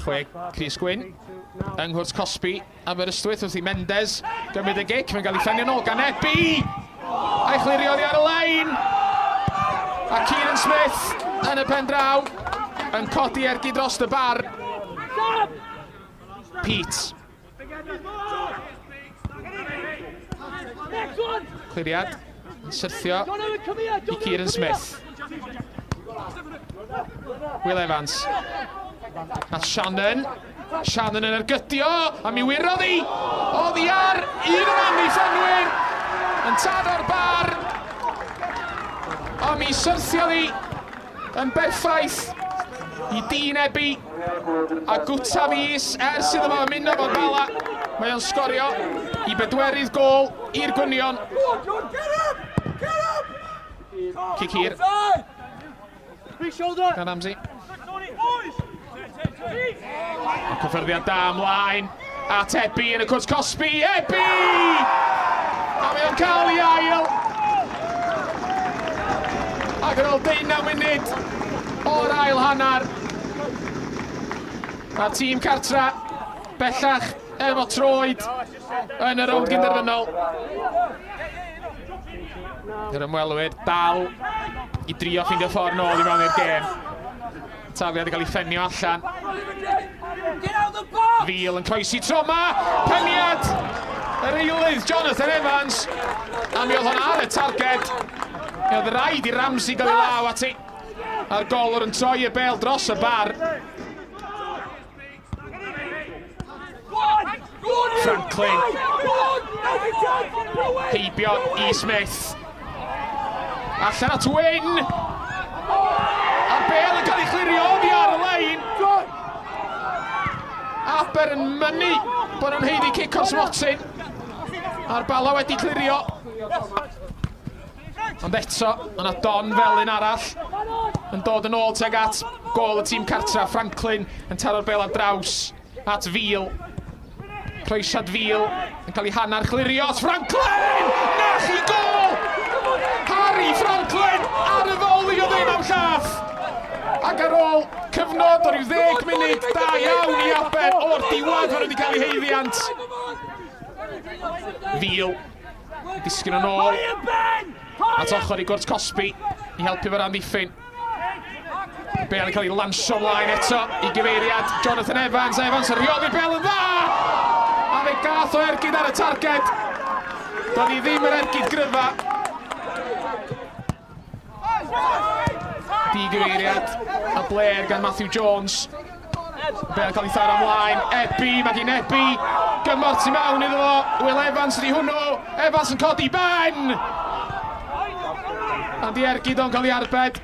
Chwe Chris Gwyn yng nghwrt Cosby Aberystwyth wrth i Mendes gymryd y gic. Mae'n cael ei ffenio nôl gan Ebi! A'i chlirio oddi ar y lein! A Kieran Smith yn y pen draw yn codi ergyd dros y bar. Pete. Cliriad yn syrthio i Kieran Smith. Will Evans. At Shannon. Shannon yn ergydio, a mi wyrodd hi! Oddi ar un o'r amddiffynwyr yn taro'r bar. A mi syrthiodd hi yn berffaith i Dean Ebi a gwta fis ers iddo fo ymuno fo'r Bala. Mae o'n sgorio i bedwerydd gôl i'r Gwynion. Cic hir. Gan Ramsey. Mae cyffyrddiad da ymlaen at Ebi yn y cwrs cosbi. Ebi! A mae o'n cael ei ail. Ac ar ôl 19 munud o'r ail hanner, mae'r tîm cartra bellach efo troed yn y rownd gynderfynol. Yr ymwelwyr dal i drio ffeindio ffordd nôl i mewn i'r gêm. Tafliad yn cael ei ffenio allan. Fil yn croesi tro ma. Peniad! Yr eilydd Jonathan Evans. A mi oedd hwn ar y targed. Mi oedd rhaid i Ramsey gael ei law ati. A'r golwr yn troi y bel dros y bar. Franklin. Heibio i Smith. Allan at Wyn. A'r bel yn cael ei chlirio oddi ar y lein. Aber yn mynnu bod nhw'n haeddu cic o'r smotyn. A'r bala wedi clirio. Ond eto, mae yna don felyn arall yn dod yn ôl tuag at gôl y tîm cartra. Franklin yn taro'r bel ar draws at Fil. Croesiad Fil yn cael ei hanner chlirio at Franklin! Na chi gôl! Harry Franklin ar y ddoli o ddeunaw llath! Ac ar ôl cyfnod o ryw ddeg munud da iawn i Aber o'r diwedd maen nhw wedi cael eu haeddiant. Fil Disgyn yn ôl at ochr i gwrt Cosby i helpu fo'r amddiffyn. Bale yn cael ei lansio ymlaen eto i gyfeiriad Jonathan Evans. Evans yn rheoli'r bel yn dda! A fe gath o ergyd ar y targed. Doedd hi ddim yr ergyd gryfa. Digyfeiriad a Blair gan Matthew Jones. Bel cael ei tharo ymlaen. Ebi, mae gen Ebi. Gymorth tu mewn iddo fo. Will Evans ydi hwnnw. Evans yn codi ben! Ond i ergyd o'n cael ei arbed.